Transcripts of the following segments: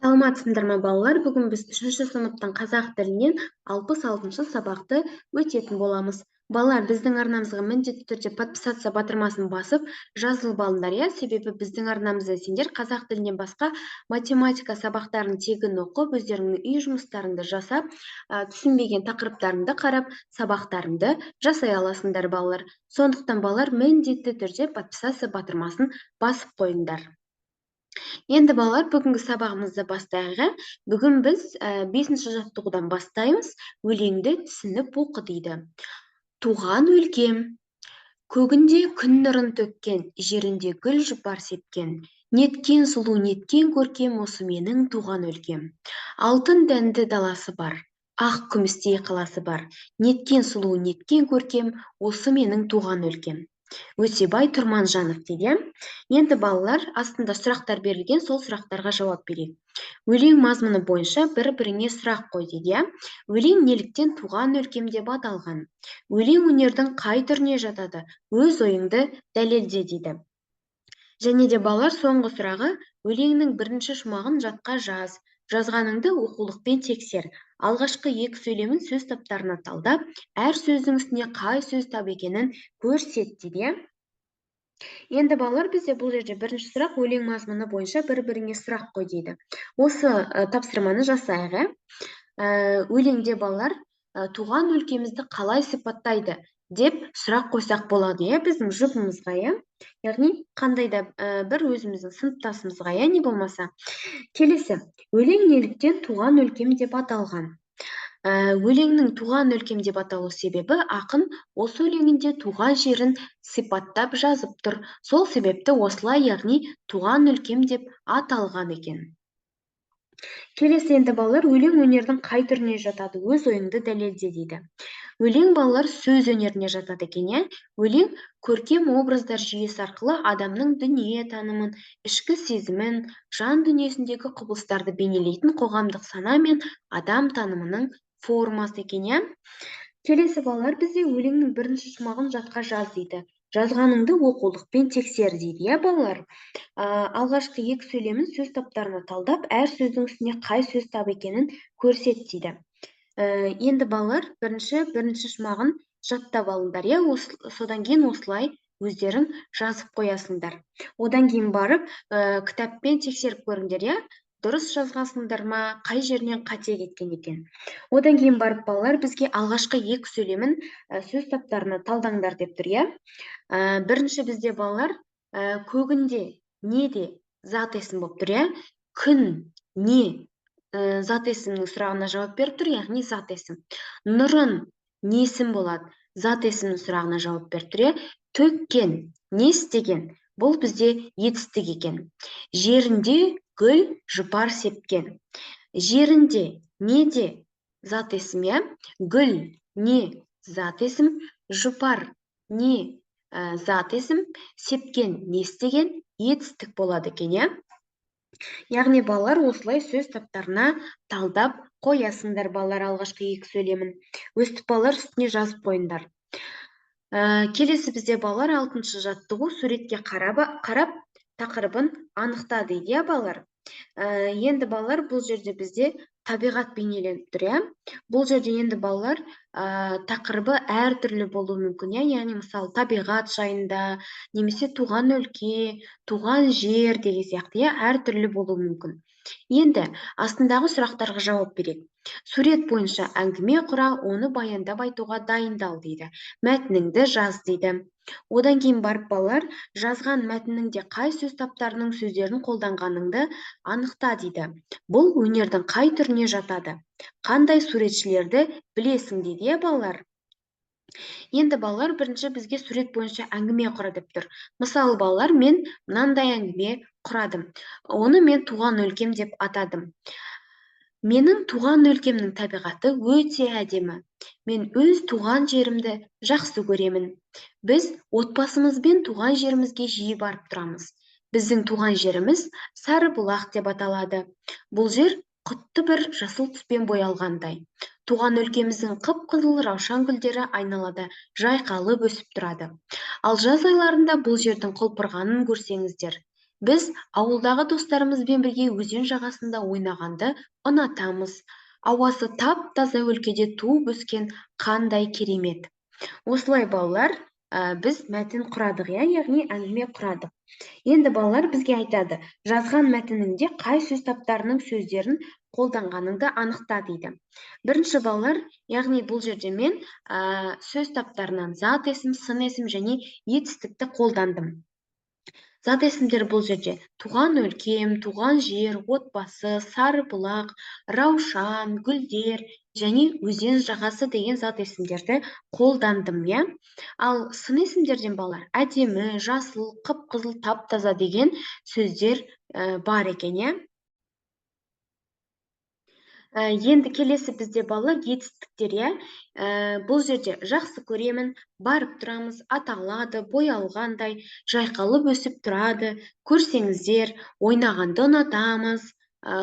Саламатсыңдар ма, балалар? Бүгін біз үшінші сыныптың қазақ тілінен 66-шы сабақты өтетін боламыз. Балалар, біздің арнамызға міндетті түрде подписаться батырмасын басып, жазылып алыңдар, иә? Себебі біздің арнамызда сендер қазақ тілінен басқа математика сабақтарын тегін оқып, өздеріңнің үй жұмыстарыңды жасап, түсінбеген тақырыптарыңды қарап, сабақтарыңды жасай аласыңдар, балалар. Сондықтан, балалар, міндетті түрде подписаться батырмасын басып қойыңдар. Енді, балалар, бүгінгі сабағымызды бастайық, иә? Бүгін біз бесінші жаттығудан бастаймыз. Өлеңді түсініп оқы дейді. Туған өлкем. Көгінде күн нұрын төккен, жерінде гүл жұпар сепкен. Неткен сұлу, неткен көркем осы менің туған өлкем. Алтын дәнді даласы бар, ақ күмістей қаласы бар. Неткен сұлу, неткен көркем осы менің туған өлкем. Өтебай Тұрманжанов дейді, иә? Енді, балалар, астында сұрақтар берілген, сол сұрақтарға жауап берейік. Өлең мазмұны бойынша бір біріңе сұрақ қой дейді, иә? Өлең неліктен «Туған өлкем» деп аталған? Өлең өнердің қай түріне жатады? Өз ойыңды дәлелде дейді. Және де, балалар, соңғы сұрағы: өлеңнің бірінші шумағын жатқа жаз, жазғаныңды оқулықпен тексер. Алғашқы екі сөйлемін сөз таптарына талдап, әр сөздің үстіне қай сөз тап екенін көрсет дейді, иә? Енді, балалар, бізде бұл жерде бірінші сұрақ: өлең мазмұны бойынша бір біріңе сұрақ қой дейді. Осы тапсырманы жасайық, иә? Өлеңде, балалар, туған өлкемізді қалай сипаттайды деп сұрақ қойсақ болады, иә, біздің жұбымызға, иә, яғни қандай да бір өзіміздің сыныптасымызға, иә, не болмаса. Келесі: өлең неліктен «Туған өлкем» деп аталған? Өлеңнің «Туған өлкем» деп аталу себебі: ақын осы өлеңінде туған жерін сипаттап жазып тұр, сол себепті осылай, яғни «Туған өлкем» деп аталған екен. Келесі енді, балалар, өлең өнердің қай түріне жатады? Өз ойыңды дәлелде дейді. Өлең, балалар, сөз өнеріне жатады екен, иә? Өлең көркем образдар жүйесі арқылы адамның дүние танымын, ішкі сезімін, жан дүниесіндегі құбылыстарды бейнелейтін қоғамдық сана мен адам танымының формасы екен, иә? Келесі, балалар, бізде өлеңнің бірінші шумағын жатқа жаз дейді, жазғаныңды оқулықпен тексер дейді, иә, балалар? Алғашқы екі сөйлемін сөз таптарына талдап, әр сөздің үстіне қай сөз тап екенін көрсет дейді. Енді, балалар, бірінші шумағын жаттап алыңдар, иә? Содан кейін осылай өздерің жазып қоясыңдар. Одан кейін барып кітаппен тексеріп көріңдер, иә, дұрыс жазғансыңдар ма, қай жерінен қате кеткен екен. Одан кейін барып, балалар, бізге алғашқы екі сөйлемін сөз таптарына талдаңдар деп тұр, иә? Бірінші бізде, балалар, көгінде не де зат есім болып тұр, иә? Күн не зат есімнің сұрағына жауап беріп тұр, яғни зат есім. Нұрын не есім болады? Зат есімнің сұрағына жауап беріп тұр, иә? Төккен не істеген? Бұл бізде етістік екен. Жерінде гүл жұпар сепкен. Жерінде не де зат есім, иә? Гүл не зат есім, жұпар не зат есім, сепкен не істеген? Етістік болады екен, иә? Яғни, балалар, осылай сөз таптарына талдап қоясыңдар, балалар, алғашқы екі сөйлемін. Өстіп, балалар, үстіне жазып қойыңдар. Келесі бізде, балалар, алтыншы жаттығу: суретке қарап тақырыбын анықта дейді, иә, балалар? Енді, балалар, бұл жерде бізде табиғат бейнеленіп тұр, иә? Бұл жерде енді, балалар, тақырыбы әртүрлі болуы мүмкін, иә? Яғни, мысалы, табиғат жайында немесе туған өлке, туған жер деген сияқты, иә, әртүрлі болуы мүмкін. Енді астындағы сұрақтарға жауап берейік. Сурет бойынша әңгіме құра, оны баяндап айтуға дайындал дейді. Мәтініңді жаз дейді. Одан кейін барып, балалар, жазған мәтініңде қай сөз таптарының сөздерін қолданғаныңды анықта дейді. Бұл өнердің қай түріне жатады? Қандай суретшілерді білесің дейді, иә, балалар? Енді, балалар, бірінші бізге сурет бойынша әңгіме құра деп тұр. Мысалы, балалар, мен мынандай әңгіме құрадым. Оны мен «Туған өлкем» деп атадым. Менің туған өлкемнің табиғаты өте әдемі. Мен өз туған жерімді жақсы көремін. Біз отбасымызбен туған жерімізге жиі барып тұрамыз. Біздің туған жеріміз Сарыбұлақ деп аталады. Бұл жер құтты бір жасыл түспен боялғандай. Туған өлкеміздің қып-қызыл раушан гүлдері айналада жайқалып өсіп тұрады. Ал жаз айларында бұл жердің құлпырғанын көрсеңіздер. Біз ауылдағы достарымызбен бірге өзен жағасында ойнағанды ұнатамыз. Ауасы тап-таза өлкеде туып өскен қандай керемет. Осылай, балалар, біз мәтін құрадық, иә, яғни әңгіме құрадық. Енді, балалар, бізге айтады: жазған мәтініңде қай сөз таптарының сөздерін қолданғаныңды анықта дейді. Бірінші, балалар, яғни бұл жерде мен сөз таптарынан зат есім, сын есім және етістікті қолдандым. Зат есімдер бұл жерде туған өлкем, туған жер, отбасы, Сарыбұлақ, раушан, гүлдер және өзен жағасы деген зат есімдерді қолдандым, иә. Ал сын есімдерден, балалар, әдемі, жасыл, қып-қызыл, тап-таза деген сөздер бар екен, иә. Енді келесі бізде, балалар, етістіктер, иә. Бұл жерде жақсы көремін, барып тұрамыз, аталады, боялғандай, жайқалып өсіп тұрады, көрсеңіздер, ойнағанды ұнатамыз,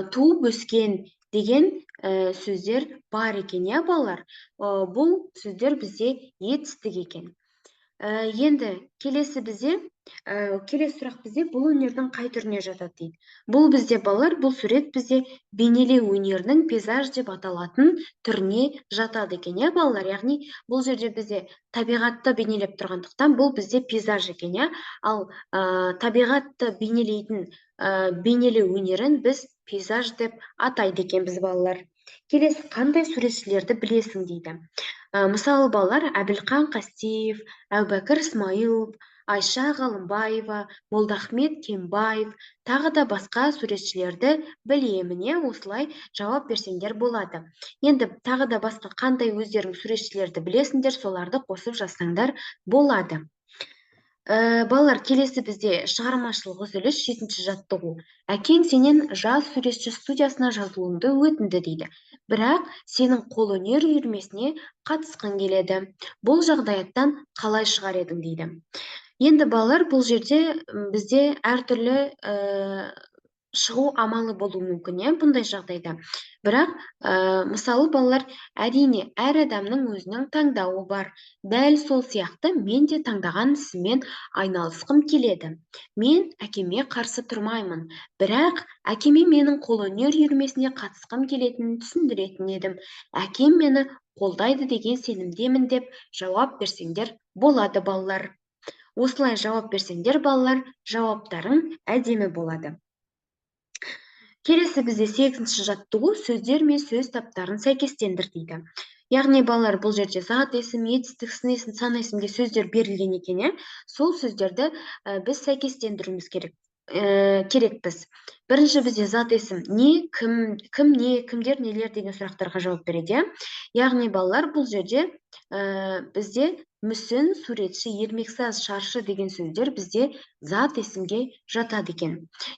туып өскен деген сөздер бар екен, иә, балалар. Бұл сөздер бізде етістік екен. Енді келесі бізде, келесі сұрақ бізде: бұл өнердің қай түріне жатады дейді. Бұл бізде, балалар, бұл сурет бізде бейнелеу өнерінің пейзаж деп аталатын түріне жатады екен, иә, балалар. Яғни бұл жерде бізде табиғатты бейнелеп тұрғандықтан, бұл бізде пейзаж екен, иә. Ал табиғатты бейнелейтін бейнелеу өнерін біз пейзаж деп атайды екенбіз, балалар. Келесі: қандай суретшілерді білесің дейді. Мысалы, балалар, Әбілқан Қастеев, Әубәкір Смайылов, Айша Ғалымбаева, Молдахмет Кенбаев, тағы да басқа суретшілерді білемін, иә. Осылай жауап берсеңдер болады. Енді тағы да басқа қандай өздерің суретшілерді білесіңдер, соларды қосып жазсаңдар болады. Балалар, келесі бізде шығармашылық үзіліс, жетінші жаттығу. Әкең сенен жас суретші студиясына жазылуыңды өтінді дейді, бірақ сенің қолөнер үйірмесіне қатысқың келеді. Бұл жағдаяттан қалай шығар едің дейді. Енді, балалар, бұл жерде бізде әртүрлі шығу амалы болуы мүмкін, иә, бұндай жағдайда. Бірақ мысалы, балалар, әрине, әр адамның өзінің таңдауы бар. Дәл сол сияқты мен де таңдаған ісіммен айналысқым келеді. Мен әкеме қарсы тұрмаймын, бірақ әкеме менің қолөнер үйірмесіне қатысқым келетінін түсіндіретін едім. Әкем мені қолдайды деген сенімдемін деп жауап берсеңдер болады, балалар. Осылай жауап берсеңдер, балалар, жауаптарың әдемі болады. Келесі бізде сегізінші жаттығу: сөздер мен сөз таптарын сәйкестендір дейді. Яғни, балалар, бұл жерде зат есім, етістік, сын есім, сан есімге сөздер берілген екен, иә. Сол сөздерді біз сәйкестендіруіміз керекпіз. Бірінші бізде зат есім не, кім, кім, не, кімдер, нелер деген сұрақтарға жауап береді, иә. Яғни, балалар, бұл жерде бізде мүсін, суретші, ермексаз, шаршы деген сөздер бізде зат есімге жатады екен.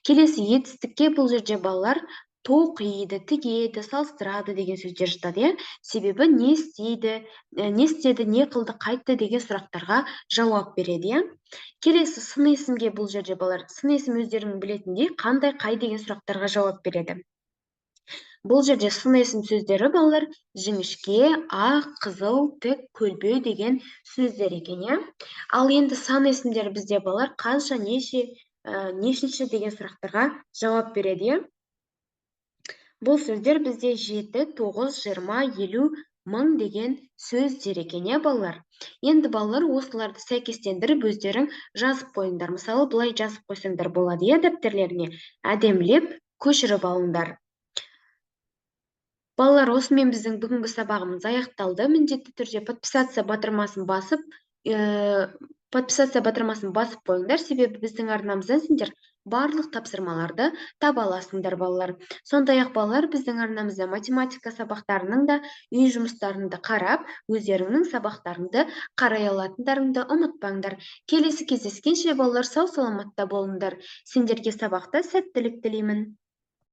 Келесі етістікке бұл жерде, балалар, тоқиды, тігеді, салыстырады деген сөздер жатады, иә. Себебі не істейді, не істеді, не қылды, қайтты деген сұрақтарға жауап береді, иә. Келесі сын есімге бұл жерде, балалар, сын есім өздерің білетіндей қандай, қай деген сұрақтарға жауап береді. Бұл жерде сын есім сөздері, балалар, жіңішке, ақ, қызыл, тік, көлбеу деген сөздер екен, иә. Ал енді сан есімдер бізде, балалар, қанша, неше, нешінші деген сұрақтарға жауап береді, иә. Бұл сөздер бізде 7, 9, 20, 50, 1000 деген сөздер екен, иә, балалар. Енді, балалар, осыларды сәйкестендіріп өздерің жазып қойыңдар. Мысалы, былай жазып қойсаңдар болады, иә, дәптерлеріңе әдемілеп көшіріп алыңдар. Балалар, осымен біздің бүгінгі сабағымыз аяқталды. Міндетті түрде подписаться батырмасын басып қойыңдар, себебі біздің арнамыздан сендер барлық тапсырмаларды таба аласыңдар, балалар. Сондай ақ, балалар, біздің арнамызда математика сабақтарының да үй жұмыстарыңды қарап, өздеріңнің сабақтарыңды қарай алатындарыңды ұмытпаңдар. Келесі кездескенше, балалар, сау саламатта болыңдар. Сендерге сабақта сәттілік тілеймін.